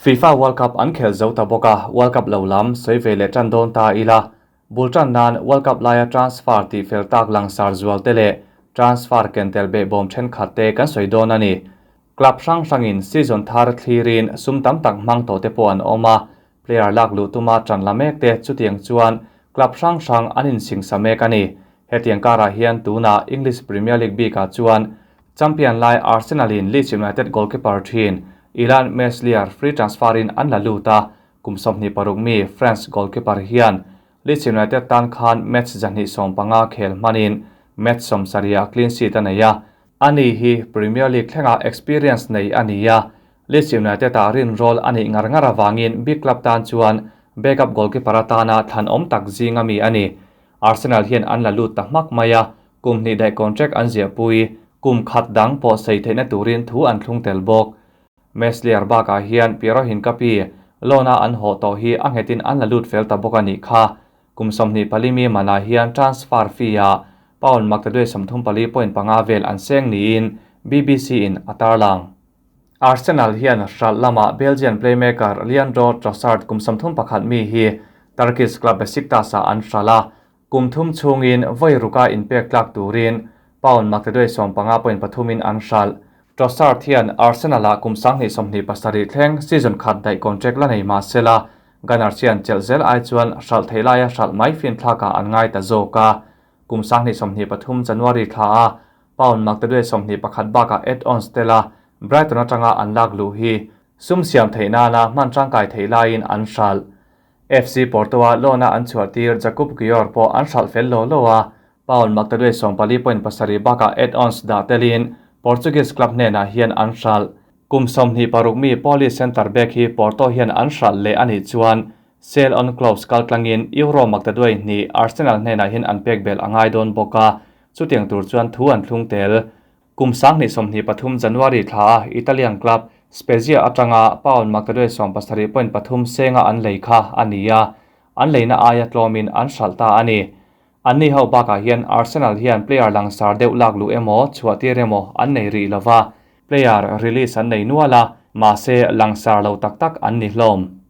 FIFA World Cup an khel zo ta bawk a, World Cup lo lam sawi ve leh tan dawn ta ila. Bul tan nan World Cup laia transfer tih fel tak langsar zual te leh transfer ken tel behbawm thenkhat te kan sawi dawn a ni. Club hrang hrangin season thar thlirin sum tam tak hmang tawh te pawh an awm a, player lak luh tuma tan la mek te chutiang chuan club hrang hrang an insingsa mek a ni. Hetiang karah hian tunah English Premier League bikah chuan Champion lai Arsenal in Leeds United goalkeeper thin Illan Meslier free transfer in an la lut a, kum 26 mi France goalkeeper hian Leeds United tan khan match 215 khel hmanin match 70 clean sheet a nei a, ani hi Premier League thlenga experience nei a ni a, Leeds United a rin role a nih ngar ngar awangin big club tan chuan backup goalkeeper atana thlan awm tak zinga mi a ni. Arsenal hian an la lut ta hmak mai a, kum hnih daih contract an ziah pui, kum khat dang pawh sei theihna turin thu an thlung tel bawk. Meslier bakah hian Piero Hincapié loan-a an hawh tawh hi a nghetin an la lut fel ta bawk a nih kha. Kum 24 mi manah hian transfer fee-ah pound maktaduai 34.5 vel an seng niin BBC-in a tarlang. Arsenal hian hralh lamah Belgian playmaker Leandro Trossard kum 31 mi hi Turkish club Besiktas-ah an hralh a, kum thum chhungin vawi ruka inpek tlak turin pound maktaduai 15.3 in an hralh. Trossard hian Arsenal-ah kum 2027 thleng season khat daih contract la nei mahsela Gunners hian chelh zel ai chuan hralh thei laia hralh mai fin thlakah an ngai ta zawk a. Kum 2023 January thla a pound maktaduai 21 bakah add-ons tela Brighton atanga an lak luh hi sum siam theih nana hman tangkai thei laiin an hralh. FC Porto-a loan-a an chhuah tir Jakub Kiwior pawh an hralh fel lo lo a, pound maktaduai 14.7 bakah add-ons dah telin Portuguese club hnenah hian an hralh. Kum 26 mi Polish centre back hi Porto hian an hralh leh a nih chuan sell on clause kaltlangin euro maktaduai hnih Arsenal hnenah hian an pek bel a ngai dawn bawk a, chutiang tur chuan thu an thlung tel. Kum 2023 January thla a Italian club Spezia atanga pound maktaduai 17.3 senga an lei kha a ni a, an leina aia tlawmin an hralh ta a ni. An ni ho bakah hian Arsenal hian player langsar deuh lak luh emaw chhuah tir emaw an nei rih lova, player release an nei nual a, mahse langsar lo tak tak an ni hlawm.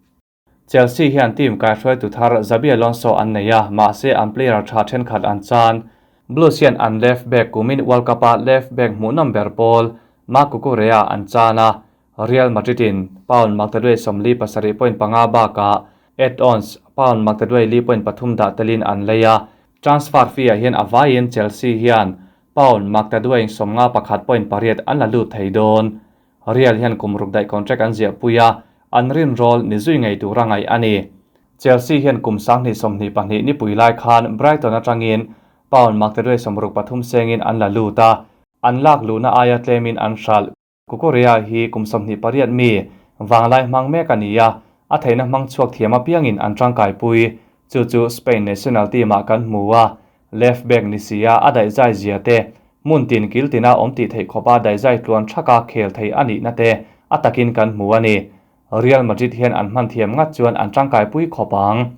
Chelsea hian team kaihruaitu thar Xabi Alonso an nei a, mahse an player tha thenkhat an chan. Blues hian an left back kumin World Cup-a left back hmuhnawm ber pawl Marc Cucurella an chan a, Real Madrid-in pound maktaduai 47.5 bakah add-ons pound maktaduai 4.3 dah telin an lei a, transfer fee-ah hian a vaiin Chelsea hian pound maktaduai 51.8 an la lut thei dawn. Real hian kum ruk daih contract an ziah pui a, an rin role ni zui ngei tura ngaih a ni. Chelsea hian kum 2022 ni pui lai khan Brighton atangin pound maktaduai 63 sengin an la lut a, an lak luhna aia tlemin an hralh. Cucurella hi kum 28 mi wanglai hmang mek a ni a, a theihna hmang chhuak thiam apiangin an tangkai pui. Chu chu Spain national team-ah kan hmu a, left back ni si a a daihzai zia te, hmun tin kil tina awm tih theih khawpa daihzai tluan thaka khel thei a nihna te a takin kan hmu a ni. Real Madrid hian an hman thiam ngat chuan an tangkai pui khawp ang.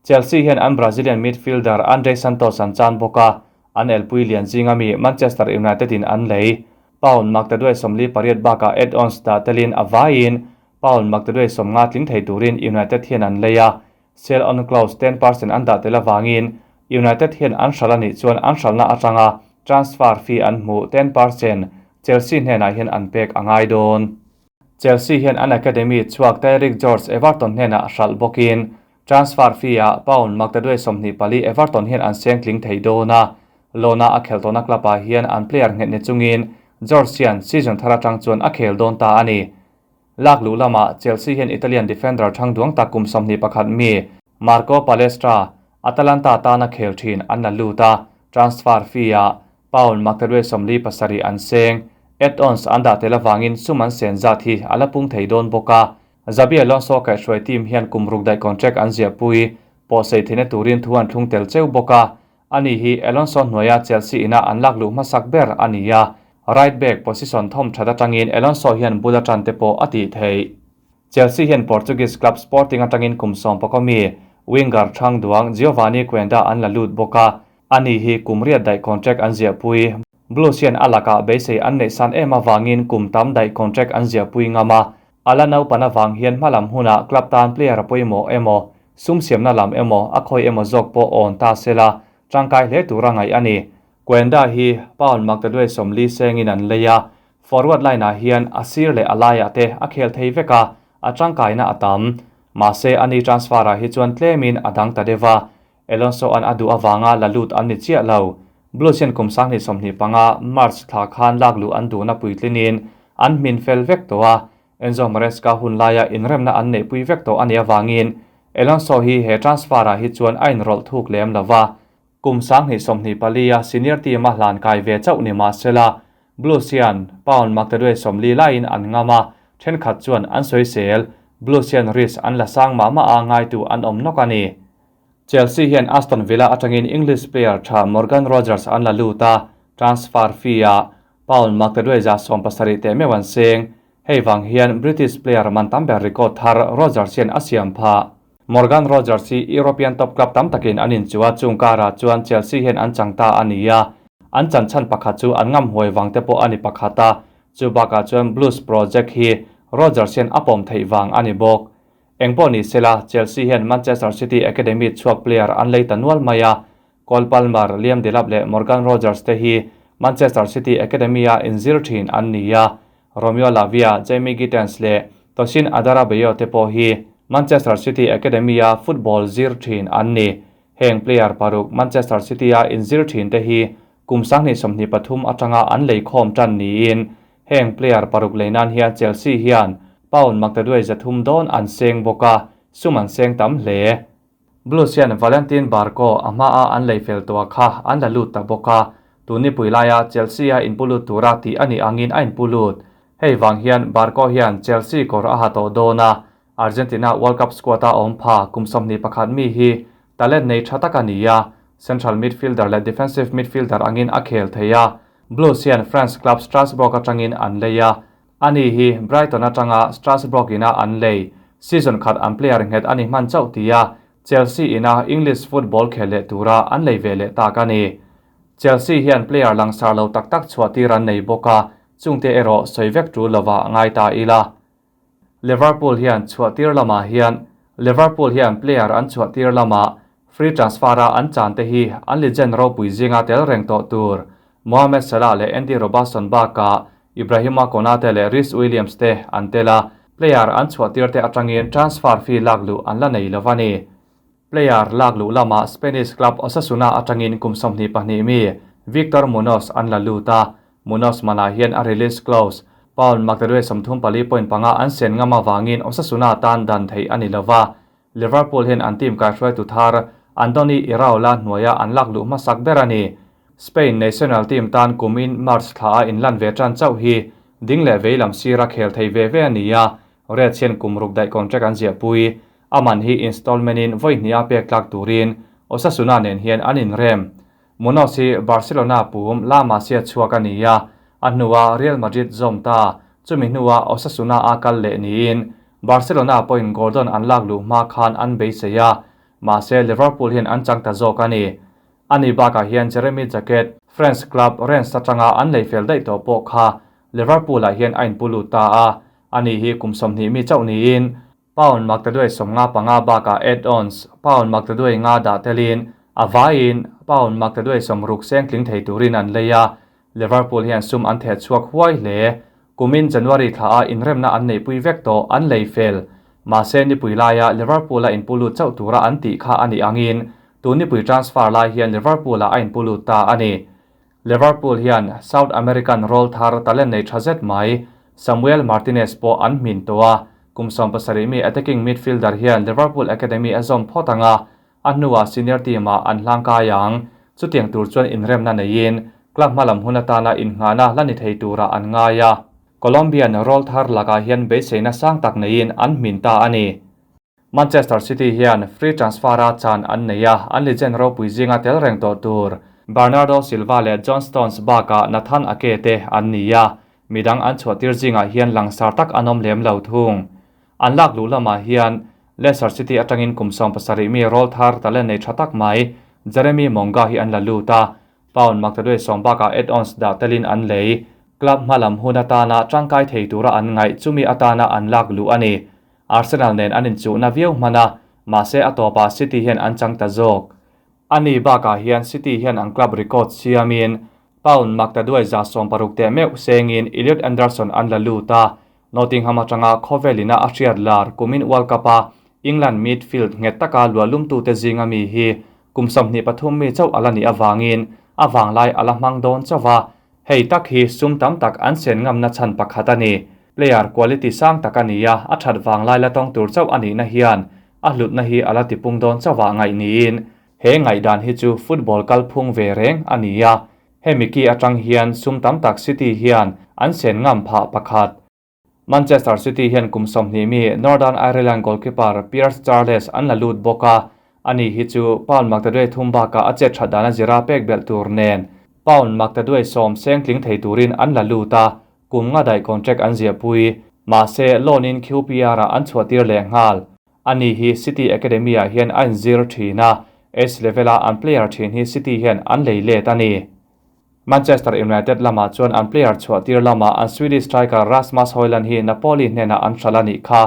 Chelsea hian an Brazilian midfielder Andre Santos an chan bawk a, an elpui lian zinga mi Manchester United in an lei. Pound maktaduai 48 bakah add-ons dah telin a vaiin pound maktaduai 50 tling thei turin United hian an lei a, sell on clause 10% an dah tel awangin United hian an hralh a nih chuan an hralhna atanga transfer fee an hmu 10% Chelsea hnenah hian an pek a ngai dawn. Chelsea hian an academy chhuak Tyrick George Everton hnenah hralh bawkin transfer fee-ah pound maktaduai 24 Everton hian an seng tling thei dawn a, loan-a a khel tawhna club-ah hian an player nghet ni chungin George hian season thar atang chuan a khel dawn ta a ni. Lak luh lamah Chelsea hian Italian defender thang duang tak kum 21 mi Marco Palestra Atalanta tana khel thin an la lut a, transfer fee-ah pound maktaduai 47 an seng, add-ons an dah tel awangin sum an sen zat hi a la pung thei dawn bawk a. Xabi Alonso kaihhruai team hian kum ruk daih contract an ziah pui, pawh sei theihna turin thu an thlung tel cheu bawk a, ani hi Alonso hnuaia Chelsea ina an lak luh hmasak ber a ni a, right back position thawm that atangin Alonso hian bul atan te pawh a tih theih. Chelsea hian Portuguese club Sporting atangin kum 11 mi winger thang duang Giovanni Quenda an la lut bawk a, ani hi kum riat daih contract an ziah pui. Blues hian a lakah beisei an neih san em awangin kum tam daih contract an ziah pui ngam a, A la naupan avang hian hmalam hunah club tan player a pawimawh emaw, sum siamna lam emaw, a khawi emaw zawk pawh awn ta sela, tangkai hle tura ngaih a ni. Quenda hi pound maktaduai 40 sengin an lei a, forward line-ah hian a sir leh a laiah te a khel thei vek a, a tangkaina a tam. Mahse, ani transfer-ah hi chuan tlemin a dang ta deuh a, Alonso-a'n a duh avanga la lut an ni chiah lo. Blues hian kum 2025 March thla khan lak luh an duhna puitlinin an hmin fel vek tawh a, Enzo Maresca hun laia inremna an neihpui vek tawh a nih avangin Alonso hi he transfer-ah hi chuan a inrawlh thuk lem lo va. Kum 2024-a senior team-a hlan kai ve chauh ni mah sela, Blues hian pound maktaduai 40 laiin an ngam a, thenkhat chuan an sawisel. Blues hian risk an la sang mah mah a, ngaitu an awm nawk a ni. Chelsea hian Aston Villa atangin English player tha Morgan Rogers an la lut a, transfer fee-ah pound maktaduai 170 teh meuh an seng. Hei vang hian British player man tam ber record thar Rogers hian a siam phah. Morgan Rogers hi European top club tam takin an inchuh a, chung karah chuan Chelsea hian an chang ta a ni a, an chan chhan pakhat chu an ngam huai vang te pawh a ni pakhat a, chu bakah chuan Blues project hi Rogers hian a pawm theih vang a ni bawk. Engpawh ni sela, Chelsea hian Manchester City academy chhuak player an lei ta nual mai a, Cole Palmer, Liam Delap leh Morgan Rogers te hi Manchester City academy-a inzir thin an ni a, Romeo Lavia, Jamie Gittens leh Tosin Adarabioyo te pawh hi Manchester City academy-a football zir thin an ni. Heng player paruk Manchester City-a inzir thin te hi kum 2023 atanga an leikhawm tan niin heng player paruk lei nan hian Chelsea hian pound maktaduai 300 dawn an seng bawk a, sum an seng tam hle. Blues hian Valentin Barco a hmaa an lei fel tawh kha an la lut ta bawk a, tun ni pui laia Chelsea a inpu lut tura tih a nih angin a inpu lut. Hei vang hian Barco hian Chelsea kawr a ha tawh dawn a, Argentina World Cup squad-a awm pha kum 21 mi hi talent nei tha tak a ni a, central midfielder leh defensive midfielder angin a khel thei a. Blues hian France club Strasbourg atangin an lei a, ani hi Brighton atanga Strasbourg ina an lei. Season khat an player nghet a ni hman chauh ti a, Chelsea ina English football khel leh tura an lei ve leh tak a ni. Chelsea hian player langsar lo tak tak chhuah tir an nei bawk a, chungte erawh sawi vek tul lova ngai ta ila. Liverpool hian chhuah tir lamah hian Liverpool hian player an chhuah tir lamah free transfer-a an chan te hi an legend ropui zinga tel reng tawh tur Mohamed Salah leh Andy Robertson bakah Ibrahima Konate leh Rhys Williams te an tel a, player an chhuah tir te atangin transfer fee lak luh an la nei lo a ni. Player lak luh lamah Spanish club Osasuna atangin kum 22 mi Victor Munoz an la lut a, Munoz manah hian a release clause pound maktaduai 34.5 an sen ngam awangin Osasuna tan dan theih a ni lova. Liverpool hian an team kaihruaitu thar Andoni Iraola hnuaia an lak luh hmasak ber a ni. Spain national team tan kumin March thla a inlan ve tan chauh hi ding leh vei lam sira khel thei ve ve a ni a, Reds hian kum ruk daih contract an ziah pui. Aman hi installment in vawi hnih a pek tlak turin Osasuna nen hian an inrem. Munoz hi Barcelona pum La Masia chhuak a ni a, a hnuah Real Madrid zawm ta, chumi hnuah Osasuna a kal leh niin Barcelona pawhin Gordon an lak luh hma khan an beisei a, mahse Liverpool hian an chang ta zawk a ni. Ani bakah hian Jeremy Jacquet, French club Rennes atanga an lei fel daih tawh pawh kha Liverpool-ah hian a inpu lut ta a, ani hi kum 20 mi chauh niin pound maktaduai 55 bakah add-ons pound maktaduai nga dah telin a vaiin pound maktaduai 60 seng tling thei turin an lei a, Liverpool hian sum an theh chhuak huai hle. Kumin January thla a inremna an neihpui vek tawh an lei fel. Mahse nipui laia Liverpool a inpu lut chauh tura an tih kha a nih angin tun nipui transfer lai hian Liverpool-ah a inpu lut ta a ni. Liverpool hian South American role thar talent nei tha zet mai Samuel Martinez pawh an hmin tawh a, kum 17 mi attacking midfielder hian Liverpool Academy a zawm phawt anga, a hnuah senior team-ah an hlangkai ang. Chutiang tur chuan inremna neiin club hmalam hun atana innghahna la ni thei tura an ngai a. Colombian role thar lakah hian beiseina sang tak neiin an hmin ta a ni. Manchester City hian free transfer-a chan an nei a, an legend ropui zinga tel reng tawh tur Bernardo Silva leh John Stones bakah Nathan Ake te an ni a, midang an chhuah tir zingah hian langsar tak an awm lem lo thung. An lak luh lamah hian Leicester City atangin kum 17 mi role thar talent nei tha tak mai Jeremy Monga hi an la lut a, pound maktaduai 10 bakah add-ons dah telin an lei. Club hmalam hun atana tangkai thei tura an ngaih chumi atana an lak luh a ni. Arsenal nen an inchuhna viau hman a, mahse a tawpah City hian an chang ta zawk. A ni bakah hian City hian an club record siamin pound maktaduai 160 teh meuh sengin Elliot Anderson an la lut a, Nottingham atanga khawvel ina a hriat lar kumin World Cup-a England midfield nghet taka luahlumtute zinga mi hi kum 23 mi chauh ala nih avangin a vanglai ala hmang dawn chauh a, hei tak hi sum tam tak an sen ngamna chhan pakhat a ni. Player quality sang tak a ni a, a that vanglai la tawng tur chauh a nihna hian a hlutna hi ala tipung dawn chauh ah ngaih niin he ngaihdan hi chu football kalphung ve reng a ni a, hemi ki atang hian sum tam tak City hian an sen ngam phah pakhat. Manchester City hian kum 20 mi Northern Ireland goalkeeper Pierce Charles an la lut bawk a, ani hi chu pound maktaduai thum bakah a chet that dan a zira pek belh tur nen pound maktaduai 10 seng tling thei turin an la lut a, kum nga daih contract an ziah pui, mahse loan in QPR ah an chhuah tir leh nghal. Ani hi City Academy ah hian a inzir thin a, S level a an player thin hi City hian an lei let a ni. Manchester United lamah chuan an player chhuah tir lamah an Swedish striker Rasmus Højlund hi Napoli hnenah an hral a nih kha.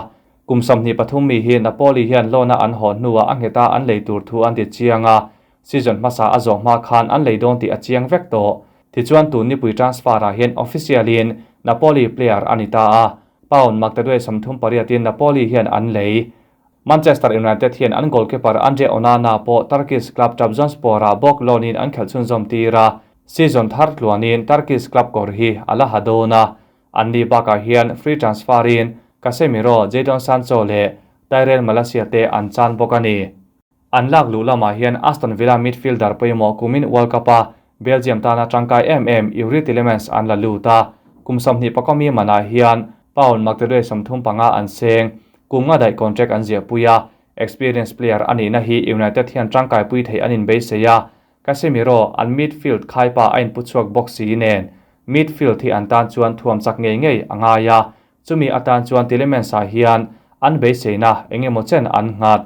Kum 23 mi hi Napoli hian loan a an haw hnuah a ngheta an lei tur thu an ti chiang a, season hmasa a zawh hma khan an lei dawn tih a chiang vek tawh. Tichuan tun nipui transfer ah hian official in Napoli player a ni ta a, pound maktaduai 38 in Napoli hian an lei. Manchester United hian an goalkeeper Andre Onana pawh Turkish club Trabzonspor ah bawk loan in an khelh chhunzawm tir a, season thar tluanin Turkish club kawr hi a la ha dawn a. An ni bakah hian free transfer in Casemiro, Jadon Sancho leh Tyrell Malacia te an chan bawk a ni. An lak luh lamah hian Aston Villa midfielder pawimawh kumin World Cup a Belgium tana tangkai em em Youri Tielemans an la lut a, kum 25 mi manah hian pound maktaduai 35 an seng, kum nga daih contract an ziah pui a, experience player a nihna hi United hian tangkai pui thei an inbeisei a, Casemiro an midfield khaipa a inpu chhuak bawk si nen midfield hi an tan chuan thuam chak ngei ngei a ngai a, chumi atan chuan Tielemans ah hian an beiseina engemaw chen an nghat.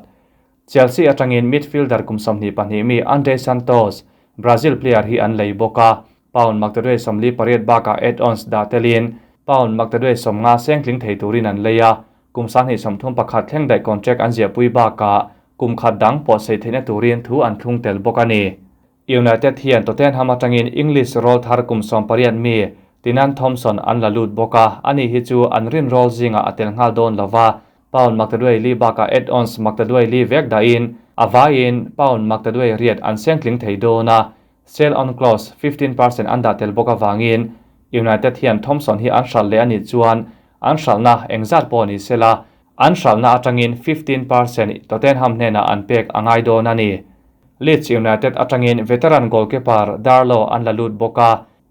Chelsea atangin midfielder kum 22 mi Andre Santos, Brazil player hi an lei bawk a, pound maktaduai 48 bakah add-ons dah telin pound maktaduai 50 seng tling thei turin an lei a, kum 31 thleng daih contract an ziah pui bakah kum khat dang pawh sei theihna turin thu an thlung tel bawk a ni. United hian Tottenham atangin English roll thar kum 18 mi Tinan Thompson an la lut bawk a, ani hi chu an rin roll zinga a tel nghal dawn lova, pound maktaduai li bakah add-ons maktaduai li vek dahin a vaiin pound maktaduai riat an seng tling thei dawn a, sell on clause 15% an dah tel bawk awangin United hian Thompson hi an hral leh ani chuan an hralna engzat pawh ni sela an hralna atangin 15% Tottenham hnenah an pek a ngai dawn a ni. Leeds United atangin veteran goalkeeper Darlow an la lut bawk a,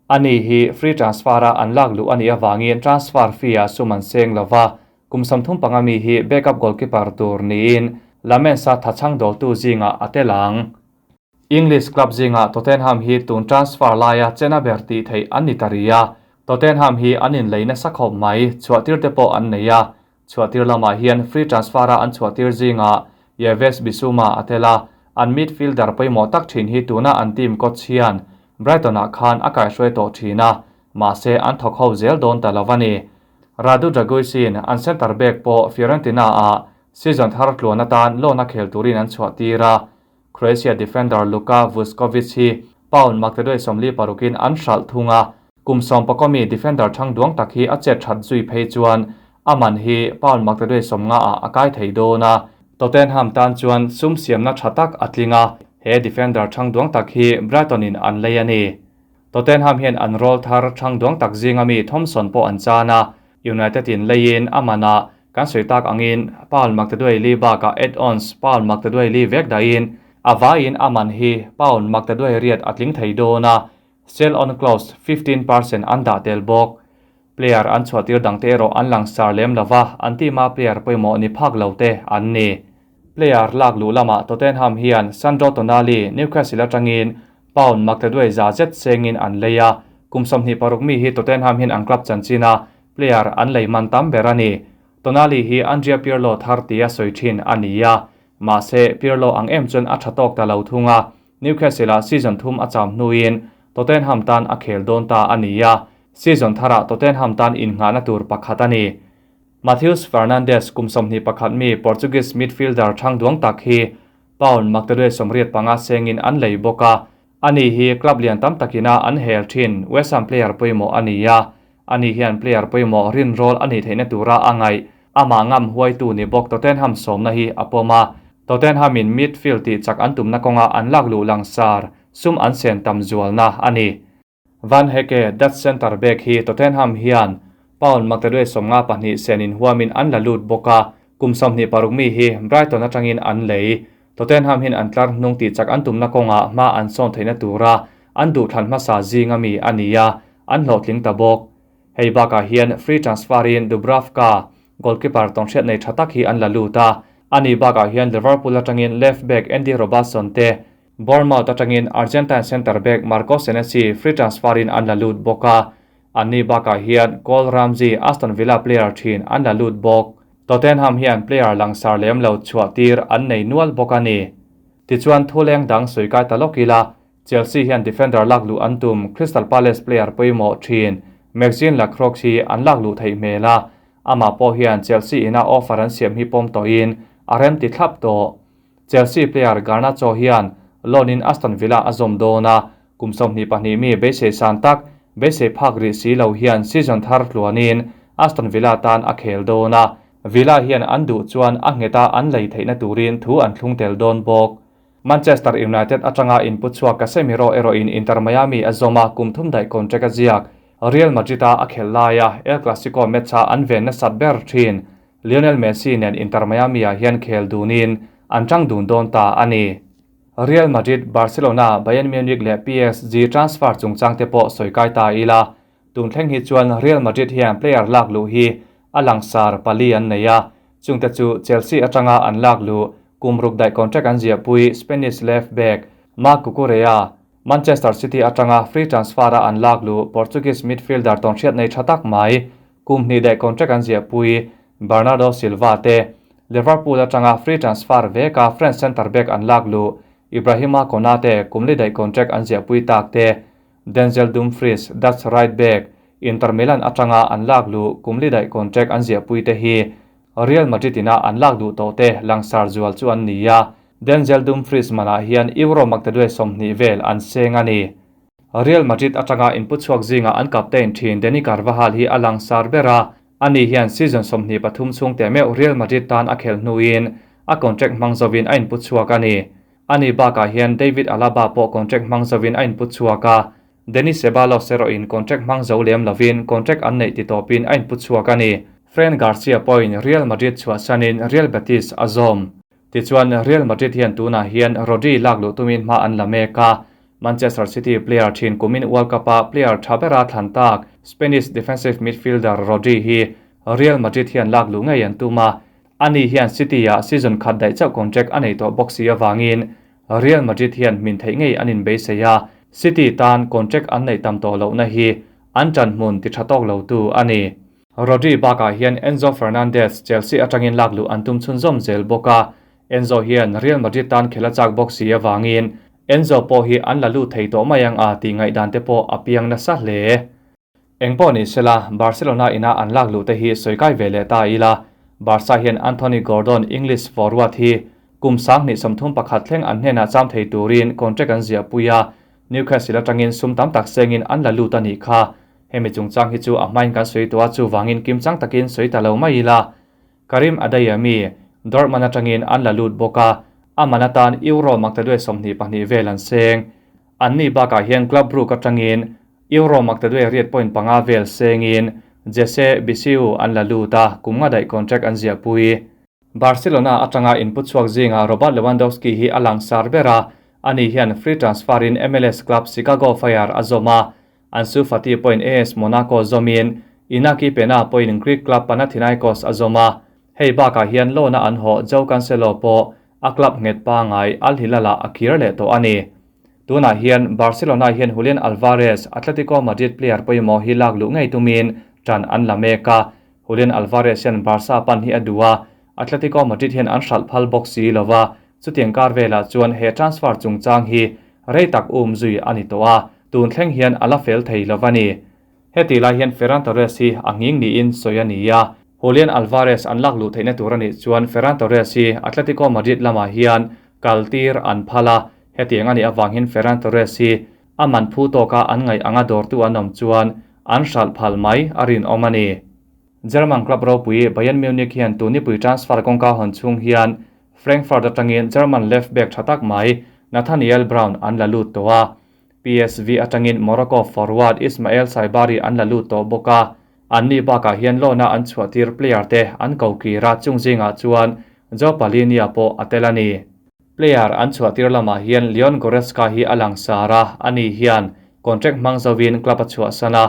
ani hi free transfer a an lak luh ani awangin transfer fee a sum an seng lova, kum 35 mi hi backup goalkeeper tur niin Lamensa thachang dawltu zinga a telang. English club zinga Tottenham hi tun transfer laia chena ber ti thei an ni taria. Tottenham hi an in leina sakhawp mai chhuahtir te pawh an nei a, chhuahtir lamah hian free transfer a an chhuahtir zinga Yves Bissouma a tela, an midfielder pawimawh tak thin hi tuna an team coach hian Brighton ah khan a kaihruai tawh thin a, mahse an thawk ho zel dawn ta lo a ni. Radu Dragusin an center back pawh Fiorentina ah season thar tluan atan loan a khel turin an chhuah tir a, Croatia defender Luka Vuskovic hi pound maktaduai 46 in an hral thunga, kum 14 mi defender thang duang tak hi a chet that zui phei chuan aman hi pound maktaduai 50 a a kai thei dawn a. Tottenham tan chuan sum siamna tha tak a tlinga, he defender thang duang tak hi Brighton in an lei a ni. Tottenham hian an roll thar thang duang tak zinga mi Thompson pawh an chan a, United in leiin amana kan soi tak angin pound maktaduai li bakah add-ons pound maktaduai li vek dahin a vaiin aman hi pound maktaduai riat a tling thei dawn a, sell on clause 15% an dah tel bawk. Player an chhuahtir dang te erawh an langsar lem lova, an team a player pawimawh ni phak lo te an ni. Player lak luh lamah Tottenham hian Sandro Tonali Newcastle atangin pound maktaduai za zet sengin an lei a, kum 26 mi hi Tottenham hian an club chanchina player an lei man tam ber a ni. Tonali hi Andrea Pirlo thar tia soi thin a ni a, mahse Pirlo ang em chuan a tha tawk ta lo thunga, Newcastle a season thum a cham hnuin Tottenham tan a khel dawn ta a ni a. Season tharah Tottenham tan innghahna tur pakhat a ni. Matheus Fernandes kum 21 mi Portuguese midfielder thang duang tak hi pound maktaduai 85 sengin an lei bawk a, ani hi club lian tam takina an hel thin West Ham player pawimawh a ni a, ani hian player pawimawh rin rawl a nih theihna tura a ngaih amah ngam huaitu ni bawk Tottenham sawmna hi a pawm a, Tottenham in midfield tih chak an tumna kawnga an lak luh langsar sum an sen tam zualna a ni. Van Hecke, Dutch centre back hi Tottenham hian pound maktaduai 52 senin huamin an la lut bawk a, kum 26 mi hi Brighton atangin an lei. Tottenham hin an tlar hnung tih chak an tumna kawnga hma an sawn theihna tura an duh thlan hmasa zinga mi a ni a, an hlawhtling ta bawk. Hei bakah hian free transfer in Dubravka, goalkeeper tawnhriat nei tha tak hi an la lut a, ani bakah hian Liverpool atangin left back Andy Robertson te, Bournemouth atangin Argentine centre back Marcos Senesi free transfer in an la lut bawk a, anni bakah hian Cole Ramsey Aston Villa player thin an la lut bawk. Tottenham hian player langsar lem lo chhuah tir an nei nual bawk a ni. Tichuan thuleng dang sawi kai ta lawk ila, Chelsea hian defender lak luh an tum Crystal Palace player pawimawh thin Maxine Lacroix hi an lak luh theih hmel a, amah pawh hian Chelsea ina offer an siam hi pawm tawhin a rem ti thlap tawh. Chelsea player Garnacho hian loan in Aston Villa a zawm dawn a, kum 22 mi beisei san tak beisei phak rih si lo hian season thar tluanin Aston Villa tan a khel dawn a, Villa hian an duh chuan a ngheta an lei theihna turin thu an thlung tel dawn bawk. Manchester United atanga input chhuak Casemiro erawhin Inter Miami a zawm a, kum thum daih contract a ziak. Real Madrid a a khel laia El Clasico match a an ven nasat ber thin. Lionel Messi nen Inter Miami ah hian khel dunin an tang dun dawn ta a ni. Real Madrid, Barcelona, Bayern Munich leh PSG transfer chungchang te pawh sawi kai ta ila. Tun thleng hi chuan Real Madrid hian player lak luh hi a langsar pali an nei a, chungte chu Chelsea atanga an lak luh kum ruk daih contract an ziahpui Spanish left back Marc Cucurella, Manchester City atanga free transfer a an lak luh Portuguese midfielder tawnhriat nei tha tak mai kum hnih daih contract an ziahpui Bernardo Silva te, Liverpool atanga free transfer veka French centre back an lak luh Ibrahima Konate kum li daih contract an ziahpui tak te, Denzel Dumfries, Dutch right back, Inter Milan atanga an lak luh kum li daih contract an ziahpui te hi Real Madrid ina an lak duh tawh te langsar zual chu an ni a, Denzel Dumfries manah hian euro maktaduai 20 vel an seng a ni. Real Madrid atanga input chhuak zinga an captain thin Dani Carvajal hi a langsar ber a, ani hian season 23 chhung te meuh Real Madrid tan a khel hnuin a contract hmang zovin a input chhuak a ni. Ani bakah hian David Alaba pawh contract hmang zovin a input chhuak a, Denis Ceballos erawhin contract hmang zo lem lovin contract an neih ti tawpin a input chhuak a ni. Fran Garcia pawhin Real Madrid chhuahsanin Real Betis a zawm. Tichuan Real Madrid hian tunah hian Rodri lak luh tumin hma an la mek a, Manchester City player thin kumin World Cup-a player tha bera thlan tak Spanish defensive midfielder Rodri hi Real Madrid hian lak luh ngei an tum a, ani hian City-ah season khat daih chauh contract a nei tawh bawk si awangin Real Madrid hian min theih ngei an inbeisei a, City tan contract an neih tam tawh lohna hi an tan hmun ti tha tawk lo tu a ni. Rodri bakah hian Enzo Fernandez Chelsea atangin lak luh an tum chhunzawm zel bawk a, Enzo hian Real Madrid tan khela chak bawk si awangin Enzo pawh hi an la lut thei tawh mai ang a tih ngaihdan te pawh a piang nasa hle. Engpawh ni sela, Barcelona ina an lak luh te hi sawi kai ve leh ta ila, Barca hian Anthony Gordon English forward hi kum 2031 thleng an hnenah cham thei turin contract an ziahpui a, Newcastle atangin sum tam tak sengin an la lut a nih kha. Hemi chungchang hi chu a hmain kan sawi tawh a, chuwangin kimchang takin sawi ta lo mai ila. Karim Adeyemi, Dortmund atangin an la lut bawk a, a man atan euro maktaduai 22 vel an seng. Anni bakah hian Club Brugge atangin euro maktaduai 8.5 vel sengin Jesse Bisiu an la lut a, kum nga daih contract an ziahpui. Barcelona atanga input chhuak zinga Robert Lewandowski hi a langsar ber a, ani hian free transfer in MLS club Chicago Fire a zawm a, Ansu Fati pawhin AS Monaco zawmin Inaki Pena pawhin Greek club Panathinaikos a zawm a, hei bakah hian loan a an haw João Cancelo pawh a club nghet pangai Al Hilal ah a kir leh tawh a ni. Tunah hian Barcelona hian Julian Alvarez, Atletico Madrid player pawimawh hi lak luh ngei tumin tan an la mek a, Julian Alvarez hian Barca pan hi a duh a, Atletico Madrid hian an hralh phal bawk si lova, chutiang kar velah chuan he transfer chungchang hi rei tak um zui a ni tawh a, tun thleng hian a la fel thei lova ni. Heti lai hian Ferran Torres hi a nghing niin sawi a ni a, Julian Alvarez an lak luh theihna tur a nih chuan Ferran Torres hi Atletico Madrid lamah hian kal tir an phal a, hetiang a nih avangin Ferran Torres hi a man phu tawka an ngaih anga dawrtu an awm chuan an hralh phal mai a rinawm a ni. German club ropui Bayern Munich hian tunipui transfer kawngka hawn chhung hian Frankfurt atangin German left back tha tak mai Nathaniel Brown an la lut tawh a, PSV atangin Morocco forward Ismael Saibari an la lut tawh bawk a, anni bakah hian loan-a an chhuahtir player te an ko kir a, chung zingah chuan Joe Palhinha pawh a tel a ni. Player an chhuahtir lamah hian Leon Goretzka hi a langsar a, ani hian contract hmang zovin club a chhuahsan a,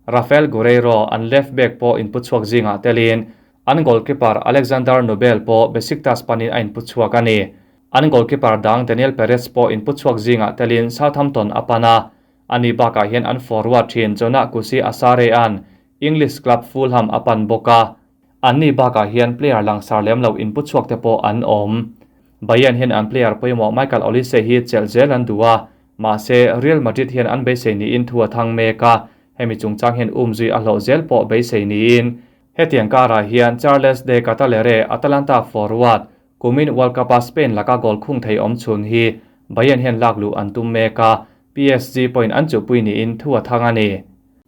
Raphael Guerreiro an left back pawh inpu chhuak zingah telin an goalkeeper Alexander Nubel pawh Besiktas panin a inpu chhuak a ni. An goalkeeper dang Daniel Peretz pawh inpu chhuak zingah telin Southampton a pan a, ani bakah hian an forward thin Jonah Kusi Asare-a'n English club Fulham a pan bawk a. Anni bakah hian player langsar lem lo inpu chhuak te pawh an awm. Bayern hian an player pawimawh Michael Olise hi chelh zel an duh a, mahse Real Madrid hian an beisei niin thu a thang mek a, hemi chungchang hian umzui a hlawh zel pawh beisei niin hetiang karah hian Charles de Ketelaere Atalanta forward kumin World Cup-a Spain laka goal khung thei awm chhun hi Bayern hian lak luh an tum mek a, PSG pawhin an chuhpui niin thu a thang a ni.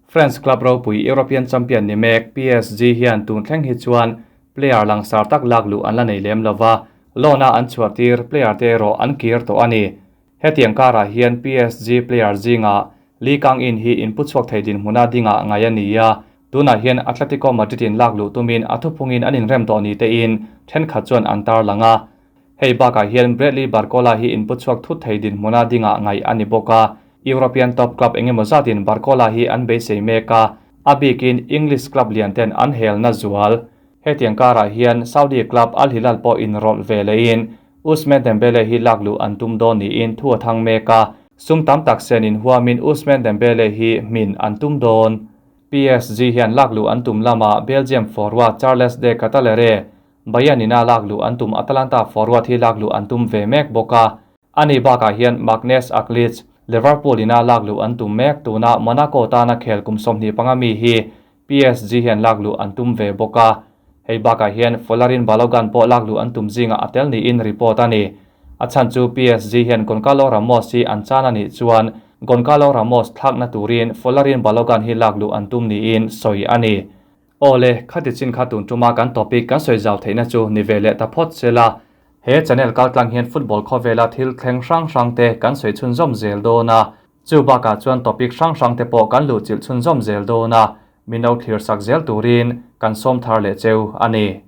France club ropui European champion ni mek PSG hian tun thleng hi chuan player langsar tak lak luh an la nei lem lova, loan-a an chhuahtir player te erawh an kir tawh a ni. Hetiang karah hian PSG player zingah Lee Kang-in hi inpu chhuak thei dinhmuna dingah ngai a ni a, tunah hian Atletico Madrid-in lak luh tumin a thuphungin an inrem tawh ni tein thenkhat chuan an tarlang a. Hei bakah hian Bradley Barcola hi inpu chhuak thut thei dinhmuna dingah ngaih a ni bawk a, European top club eng emaw zatin Barcola hi an beisei mek a, a bikin English club lian ten an helna zual. Hetiang karah hian Saudi club Al Hilal pawh inrawlh ve lehin Ousmane Dembele hi lak luh an tum dawn niin thu a thang mek a, sum tam tak sen inhuamin Ousmane Dembele hi hmin an tum dawn. PSG hian lak luh an tum lamah Belgium forward Charles de Ketelaere Bayern ina lak luh an tum Atalanta forward hi lak luh an tum ve mek bawk a. Ani bakah hian Maghnes Aklic, Liverpool ina lak luh an tum mek tuna Monaco tana khel kum 25 mi hi PSG hian lak luh an tum ve bawk a. Hei bakah hian Folarin Balogun pawh lak luh an tum zingah a tel niin report a ni. A chhan chu PSG hian Goncalo Ramos hi an chan a nih chuan Goncalo Ramos thlakna turin Folarin Balogun hi lak luh an tum niin sawi a ni. Aw le, khati chin kha tun tuma kan topic kan sawi zau theihna chu ni ve leh ta phawt sela. He channel kaltlang hian football khawvela thil thleng hrang hrang te kan sawi chhunzawm zel dawn a, chu bakah chuan topic hrang hrang te pawh kan luhchilh chhunzawm zel dawn a, min lo thlir sak zel turin kan sawm thar leh cheu a ni.